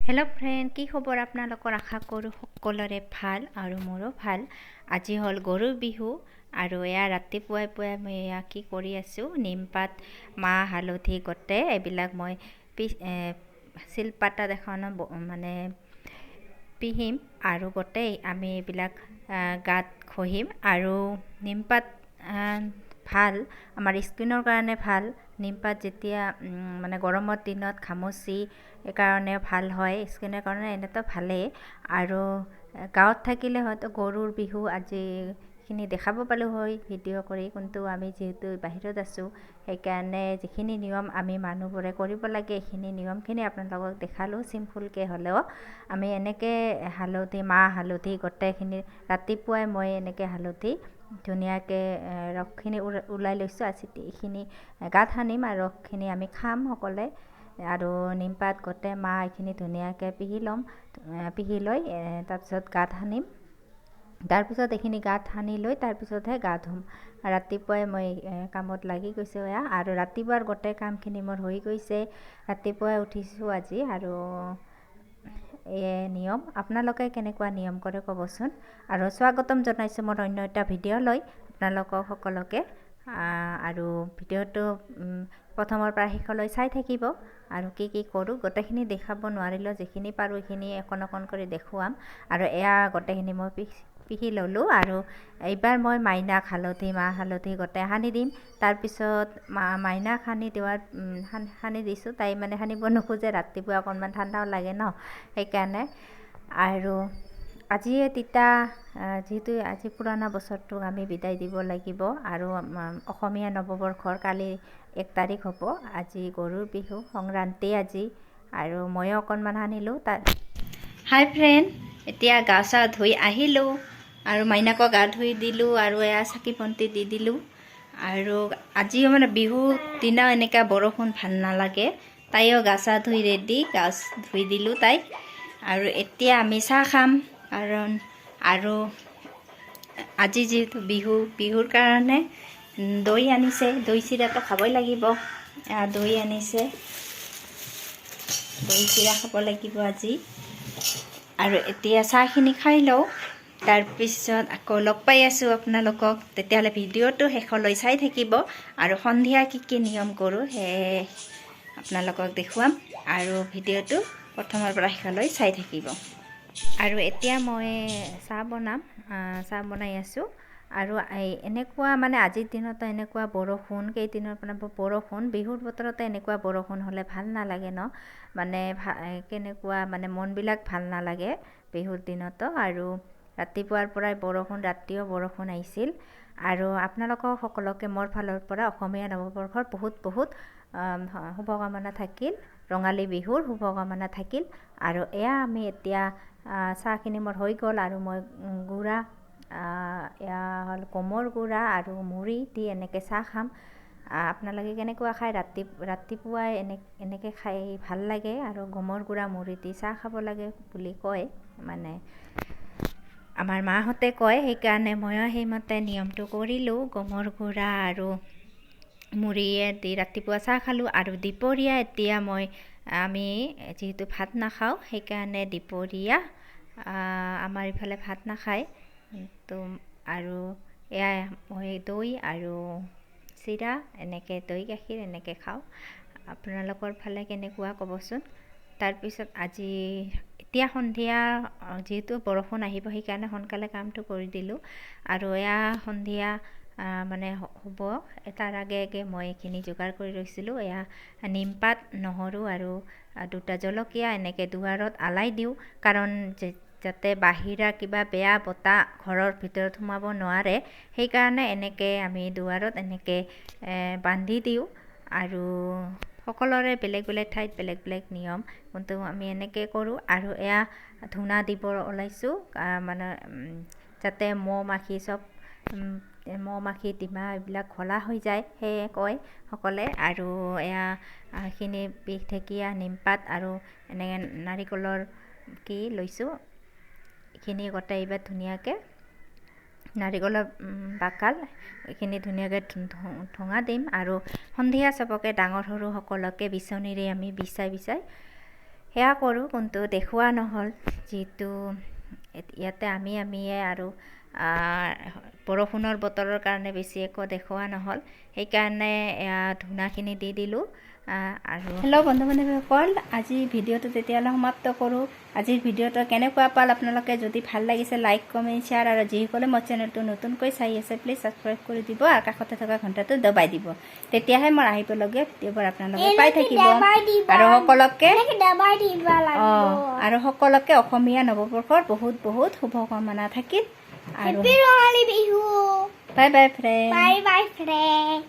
Hello' friend, কি খবৰ আপোনালোকৰ? আশা কৰোঁ সকলোৰে ভাল আৰু মোৰো ভাল। আজি হ'ল গৰু বিহু আৰু এয়া ৰাতিপুৱাই পুৱাই মই এয়া কি কৰি আছোঁ, নিমপাত, মাহ, হালধি গোটেই এইবিলাক মই চিলপাতাত এখনত মানে পিহিম আৰু গোটেই আমি এইবিলাক গাত ঘঁহিম। আৰু নিমপাত ভাল, আমাৰ স্কিনৰ কাৰণে ভাল। নিমপাত যেতিয়া মানে গৰমৰ দিনত ঘামচি কাৰণে ভাল হয়, স্কিনৰ কাৰণে এনেতো ভালেই। আৰু গাঁৱত থাকিলে হয়তো গৰুৰ বিহু আজি এইখিনি দেখাব পালোঁ হয় ভিডিঅ' কৰি, কিন্তু আমি যিহেতু বাহিৰত আছোঁ, সেইকাৰণে যিখিনি নিয়ম আমি মানুহবোৰে কৰিব লাগে এইখিনি নিয়মখিনি আপোনালোকক দেখালোঁ চিম্পুলকৈ হ'লেও। আমি এনেকৈ হালধি, মাহ, হালধি গোটেইখিনি ৰাতিপুৱাই মই এনেকৈ হালধি ধুনীয়াকৈ ৰসখিনি ওলাই লৈছোঁ। আজি এইখিনি গাত সানিম আৰু ৰসখিনি আমি খাম সকলোৱে। আৰু নিমপাত গোটেই মাহ এইখিনি ধুনীয়াকৈ পিহি ল'ম, পিহি লৈ তাৰপিছত গাত সানিম। তাৰপিছত এইখিনি গাত সানি লৈ তাৰপিছতহে গা ধুম। ৰাতিপুৱাই মই কামত লাগি গৈছোঁ এয়া। আৰু ৰাতিপুৱাৰ গোটেই কামখিনি মোৰ হৈ গৈছে। ৰাতিপুৱাই উঠিছোঁ আজি। আৰু এই নিয়ম আপোনালোকে কেনেকুৱা নিয়ম কৰে ক'বচোন। আৰু স্বাগতম জনাইছোঁ মোৰ অন্য এটা ভিডিঅ' লৈ আপোনালোকক সকলোকে। আৰু ভিডিঅ'টো প্ৰথমৰ পৰা শেষলৈ চাই থাকিব। আৰু কি কি কৰোঁ গোটেইখিনি দেখাব নোৱাৰিলেও যিখিনি পাৰোঁ এইখিনি অকণ অকণ কৰি দেখুৱাম। আৰু এয়া গোটেইখিনি মই পিহি ল'লোঁ। আৰু এইবাৰ মই মাইনাক হালধি, মাহ, হালধি গোটেই সানি দিম। তাৰপিছত মাইনাক সানি দিয়াৰ সানি দিছোঁ। তাই মানে সানিব নোখোজে, ৰাতিপুৱা অকণমান ঠাণ্ডাও লাগে ন, সেইকাৰণে। আৰু আজিয়ে তিতা, যিহেতু আজি পুৰণা বছৰটোক আমি বিদায় দিব লাগিব আৰু অসমীয়া নৱবৰ্ষৰ কালি 1 তাৰিখ হ'ব। আজি গৰুৰ বিহু, সংক্ৰান্তি আজি। আৰু ময়ো অকণমান সানিলোঁ তাৰ। হাই ফ্ৰেণ্ড, এতিয়া গা চা ধুই আহিলোঁ আৰু মাইনাকো গা ধুই দিলোঁ আৰু এয়া চাকি বন্তি দি দিলোঁ। আৰু আজিও মানে বিহু দিনা এনেকুৱা বৰষুণ ভাল নালাগে। তাইও গা চা ধুই ৰেডি, গা ধুই দিলোঁ তাইক। আৰু এতিয়া আমি চাহ খাম, কাৰণ আৰু আজি যিহেতু বিহু, বিহুৰ কাৰণে দৈ আনিছে, দৈ চিৰাটো খাবই লাগিব। দৈ আনিছে, দৈ চিৰা খাব লাগিব আজি। আৰু এতিয়া চাহখিনি খাই লওঁ, তাৰপিছত আকৌ লগ পাই আছোঁ আপোনালোকক। তেতিয়াহ'লে ভিডিঅ'টো শেষলৈ চাই থাকিব। আৰু সন্ধিয়া কি কি নিয়ম কৰোঁ সেয়ে আপোনালোকক দেখুৱাম। আৰু ভিডিঅ'টো প্ৰথমৰ পৰা শেষলৈ চাই থাকিব। আৰু এতিয়া মই চাহ বনাম, চাহ বনাই আছোঁ। আৰু এই এনেকুৱা মানে আজিৰ দিনতো এনেকুৱা বৰষুণ, কেইদিনৰ পৰা বৰষুণ, বিহুৰ বতৰতে এনেকুৱা বৰষুণ হ'লে ভাল নালাগে ন, মানে কেনেকুৱা মানে মনবিলাক ভাল নালাগে বিহুৰ দিনতো। আৰু ৰাতিপুৱাৰ পৰাই বৰষুণ, ৰাতিও বৰষুণ আহিছিল। আৰু আপোনালোকক সকলোকে মোৰ ফালৰ পৰা অসমীয়া নৱবৰ্ষৰ বহুত বহুত শুভকামনা থাকিল, ৰঙালী বিহুৰ শুভকামনা থাকিল। আৰু এয়া আমি এতিয়া চাহখিনি মোৰ হৈ গ'ল। আৰু মই গুড়া, এয়া হ'ল গমৰ গুড়া আৰু মুড়ি দি এনেকৈ চাহ খাম। আপোনালোকে কেনেকুৱা খায়? ৰাতিপুৱাই এনেকৈ খাই ভাল লাগে। আৰু গমৰ গুড়া মুড়ি দি চাহ খাব লাগে বুলি কয়, মানে আমাৰ মাহঁতে কয়, সেইকাৰণে ময়ো সেইমতে নিয়মটো কৰিলোঁ। গমৰ গুড়া আৰু মুড়িয়ে দি ৰাতিপুৱা চাহ খালোঁ। আৰু দুপৰীয়া এতিয়া আমি যিহেতু ভাত নাখাওঁ, সেইকাৰণে দুপৰীয়া আমাৰ ইফালে ভাত নাখায় তো। আৰু এয়াই মই দৈ আৰু চিৰা এনেকৈ, দৈ গাখীৰ এনেকৈ খাওঁ। আপোনালোকৰ ফালে কেনেকুৱা ক'বচোন। তাৰপিছত আজি এতিয়া সন্ধিয়া যিহেতু বৰষুণ আহিব, সেইকাৰণে সোনকালে কামটো কৰি দিলোঁ। আৰু এয়া সন্ধিয়া মানে হ'ব তাৰ আগে আগে মই এইখিনি যোগাৰ কৰি লৈছিলোঁ। এয়া নিমপাত, নহৰু আৰু 2টা জলকীয়া এনেকৈ দুৱাৰত আলাই দিওঁ, কাৰণ যাতে বাহিৰা কিবা বেয়া বতাহ ঘৰৰ ভিতৰত সোমাব নোৱাৰে, সেইকাৰণে এনেকৈ আমি দুৱাৰত এনেকৈ বান্ধি দিওঁ। আৰু সকলোৰে বেলেগ বেলেগ ঠাইত বেলেগ বেলেগ নিয়ম, কিন্তু আমি এনেকৈ কৰোঁ। আৰু এয়া ধূনা দিব ওলাইছোঁ, মানে যাতে মহ মাখি চব, মহ মাখি ডিমা এইবিলাক ঘোলা হৈ যায়, সেয়ে কয় সকলে। আৰু এয়া এইখিনি বিষ ঢেকীয়া, নিমপাত আৰু এনেকৈ নাৰিকলৰ কি লৈছোঁ, এইখিনি গোটেই এইবাৰ ধুনীয়াকৈ নাৰিকলৰ বাকাল এইখিনি ধুনীয়াকৈ ধোঁৱা দিম। আৰু সন্ধিয়া চবকে ডাঙৰ সৰু সকলোকে বিচনীৰে আমি বিচাই বিচাই সেয়া কৰোঁ, কিন্তু দেখুওৱা নহ'ল, যিহেতু ইয়াতে আমিয়ে আৰু বৰষুণৰ বতৰৰ কাৰণে বেছি একো দেখুওৱা নহ'ল। সেইকাৰণে ধূনাখিনি দি দিলোঁ। আৰু হেল্ল' বন্ধু বান্ধৱীসকল, আজি ভিডিঅ'টো তেতিয়াহ'লে সমাপ্ত কৰোঁ। আজিৰ ভিডিঅ'টো কেনেকুৱা পাল আপোনালোকে? যদি ভাল লাগিছে, লাইক, কমেণ্ট, শ্বেয়াৰ আৰু যিসকলে মোৰ চেনেলটো নতুনকৈ চাই আছে, প্লিজ ছাবস্ক্ৰাইব কৰি দিব আৰু কাষতে থকা ঘণ্টাটো দবাই দিব। তেতিয়াহে মোৰ আহিবলগীয়া ভিডিঅ'বোৰ আপোনালোকে পাই থাকিব। আৰু সকলোকে অসমীয়া নৱবৰ্ষৰ বহুত বহুত শুভকামনা থাকিল। আৰু Rongali Bihu. Bye bye, friend. Bye bye, friend.